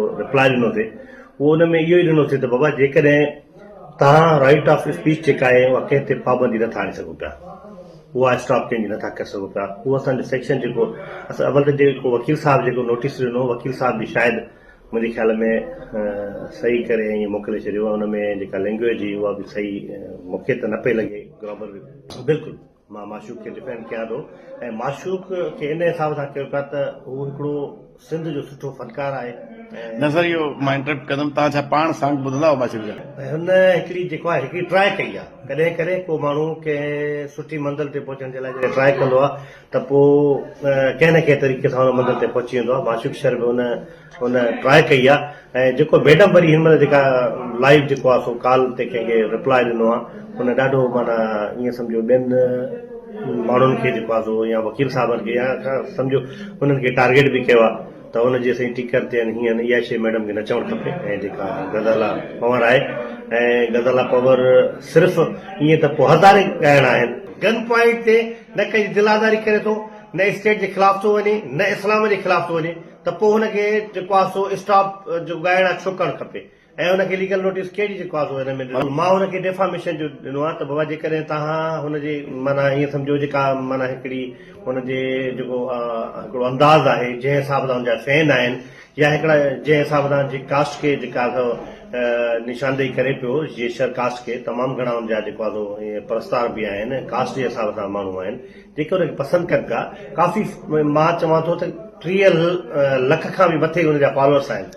جيڪو رپلاء ڏنو ٿي اهو ان ۾ اهو ئي ڏنو ٿي ته بابا جيڪڏهن توهان رائيٽ آف اسپيچ جيڪا آهي اها ڪنهن تي پابندي نٿا آڻي سگهو پيا اها اسٽاپ ڪنهن جي نٿا ڪري سگهو پيا اهو اسان جو سيڪشن جيڪو اسان اول ته جيڪو وڪيل صاحب جيڪو نوٽيس ڏنو وڪيل صاحب به شايد منهنجي خيال ۾ صحيح ڪري ائين موڪلي ڇڏيو ان ۾ جيڪا لينگويج هئي اها به صحيح مونکي ته نه پئي لڳي گرامر به بلڪل مان معشوق کي ڊفينڊ ڪيان ٿو ۽ معشوق کي ان حساب سان ڪيو پيا ته هو هڪڙو سنڌ جو سٺو فنڪار آهي ۽. نه سر اهو مان انٽرپٽ ڪندم توهان ڇا پاڻ سانگ ٻڌندا آهيو معشوق جا. ۽ هن هڪڙي جيڪو آهي هڪڙي ٽرائي ڪئي آهي ڪڏهن ڪڏهن ڪو ماڻهو ڪنهن سٺي منزل تي پهچڻ جي لاء جڏهن ٽرائي ڪندو آهي ته پوء ڪنهن نه ڪنهن طريقي سان ان منزل تي پهچي ويندو آهي معشوق شر به ان ان ٽرائي ڪئي آ ۽ جيڪو ميڊم وري هن مهل جيڪا لائيو جيڪو آ سو ڪال تي ڪنهن کي رپلاء ڏنو آ ان ڏاڍو معنيٰ ائين سمجهو ٻين ماڻهن کي جيڪو آ سو يا وڪيل صاحبن کي يا سمجهو انهن کي ٽارگيٽ به ڪيو آ ته ان جي سائين ٽيڪر تي هيئن اها شي ميڊم کي نه چوڻ کپي ۽ جيڪا غزالا پنور آهي ۽ غزالا پنور صرف ائين ته پوء هزارين ڳائڻا آهن. گن پوائنٽ تي نه ڪنهن جي دل آزاري ڪري ٿو نه اسٽيٽ جي خلاف ٿو وڃي نه اسلام جي خلاف ٿو وڃي ته پوء هن کي جيڪو آهي سو اسٽاپ جو ڳائڻ آهي ڇو ڪرڻ کپي ۽ هن کي ليگل نوٽيس ڪهڙي جيڪو آهي سو هن ۾ ڏنو مان هن کي ڊيفاميشن جو ڏنو آهي ته بابا جيڪڏهن توهان هن جي معنيٰ ائين سمجهو جيڪا معنيٰ هڪڙي هن جي جيڪو هڪڙو انداز آهي جنهن حساب سان هن جا فين آهن يا هڪڙا جنهن حساب سان جي ڪاسٽ کي جيڪا سو نشاندهي ڪري پيو جي شر ڪاسٽ کي تمام گهڻا هن جا جيڪو آهي سو پرستار به آهن ڪاسٽ جي حساب سان ماڻهو آهن جيڪي ان کي پسند ڪن پيا ڪافي مان چوان ٿو ته 30 لک کان به مٿي ان جا فالوورس آهن.